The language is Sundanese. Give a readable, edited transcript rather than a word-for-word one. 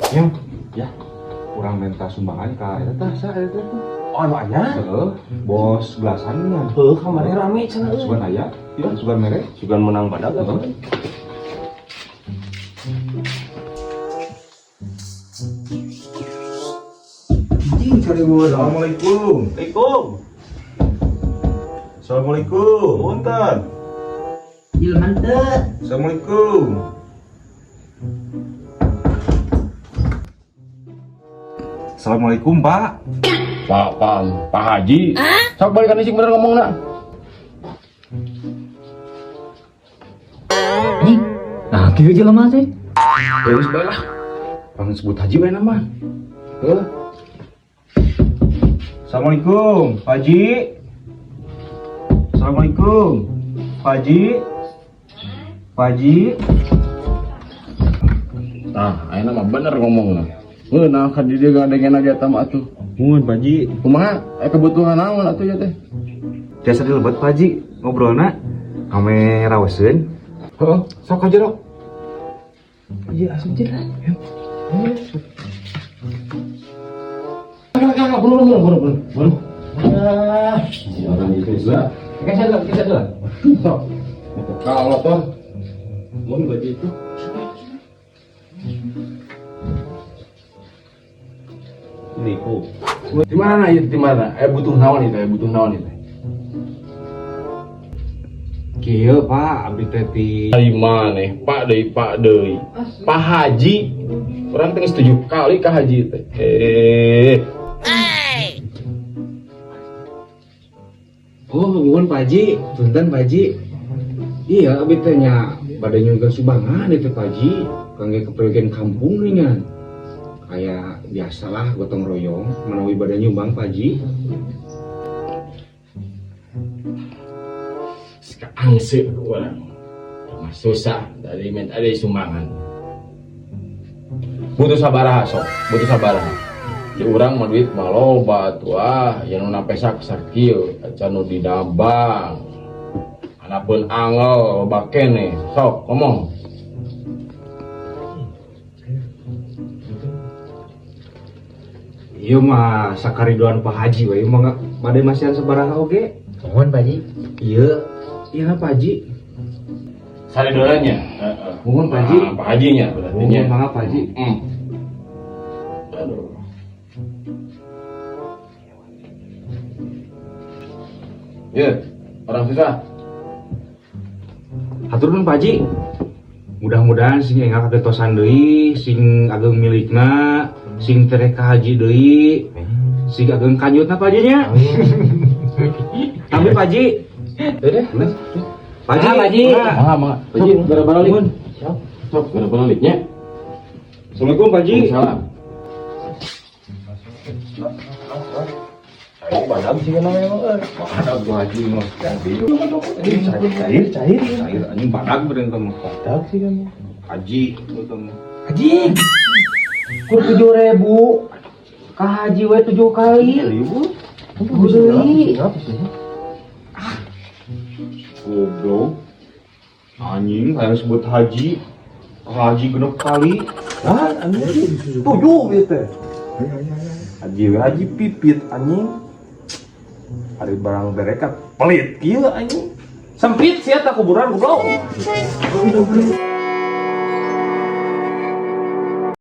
Yang ya kurang minta sumbangan ka eta tah sa eta teh. Oh, anu anyar. Heeh, bos belasan nya. Heuh, kamari rame cenah euy. Sugan aya, ya sugan mere. Sugan menang badag atuh. Heeh. Anjing cari gua. Assalamualaikum. Assalamualaikum. Assalamualaikum. Punten. Ilman teu. Assalamualaikum. Assalamualaikum, Pak. Pak, Pak, Pak Haji. Sok balikan isik bener ngomongna. Anjing. Nah, kieu jelema teh. Geus bae lah. Pang sebut haji bae nama. Heuh. Assalamualaikum, Pak Haji. Assalamualaikum, Pak Haji. Pak Haji. Nah, ayeuna mah bener ngomongna. Ngeunah ka di dieu ngadengena ge eta mah atuh. Muhun, Pak Haji. Kumaha? Eh kebutuhan naon atuh ya teh? Biasa dilebet, Pak Haji. Ngobrolna kame raoseun. Heeh, sok aja, Rok. Iya, asup jeung lah. Kala kala buru buru buru buru. Buru. Ah, si orang itu juga. Geser dulu, geser dulu. Sok. Kalau tuh mun baju itu. Nipu. Di mana itu di mana? Eh butuh naon itu, eh butuh naon itu. Kieu, Pak, abdi teh ti Dari mana? Pak deui, Pak deui. Pak Haji. Urang teh geus 7 kali ka haji teh. Eh, Oh, nuhun Pak Haji, punten Pak Haji. Iya, abdi teh nya bade nyungkeun sumbangan itu Pak Haji, kangge kepergian kampung nih kan. Kayak biasalah gotong royong menawi bade nyumbang Pak Haji. angse urang. Mah susah dari minta ada sumbangan. Butuh sabaraha sok, butuh sabaraha. Di urang mah duit mah loba atuh ah, yang nu napesak sakieu, acan nu dina bank. Anapun angel loba keneh, sok ngomong. Iya mah sakaridoan Pak Haji we mah nggak bade masihan sabaraha oge. Nuhun, Pak Haji. Iya, iya Pak Haji. Saridonanya. Heeh. Nuhun Pak Haji. Ah, Pak Hajinya berarti nya. Nuhun mangga Pak Haji. Aduh. Ya, orang susah. Hatur nuhun Pak Haji. Mudah-mudahan sing enggal kagetosan deui, sing ageng milikna, sing tereh ka haji deui, sing ageng kanjutna Pak Haji nya. Tapi Pak Haji, Udah. Pak Haji, Ah, Pak Haji. Mangga. Mangga, mangga. Pak Haji, gara balik. Nuhun. Sok, gara baliknya. Assalamualaikum Pak Haji. Salam. Badag sih kan emang euy. Badag tuh haji mah. Cair, cair, cair. Cair anjing badag beureun teh mah. Badag sih kan. Haji itu mah. Haji. Kur 7.000. Ka haji we 7 kali. Ribu. Beli. Goblok. Anjing hayang sebut haji. Haji genep kali. Nah, anjing 7 ieu teh. Haji we haji pipit anjing. Ari barang berekat pelit kieu anjing. Sempit sia tah kuburan goblok.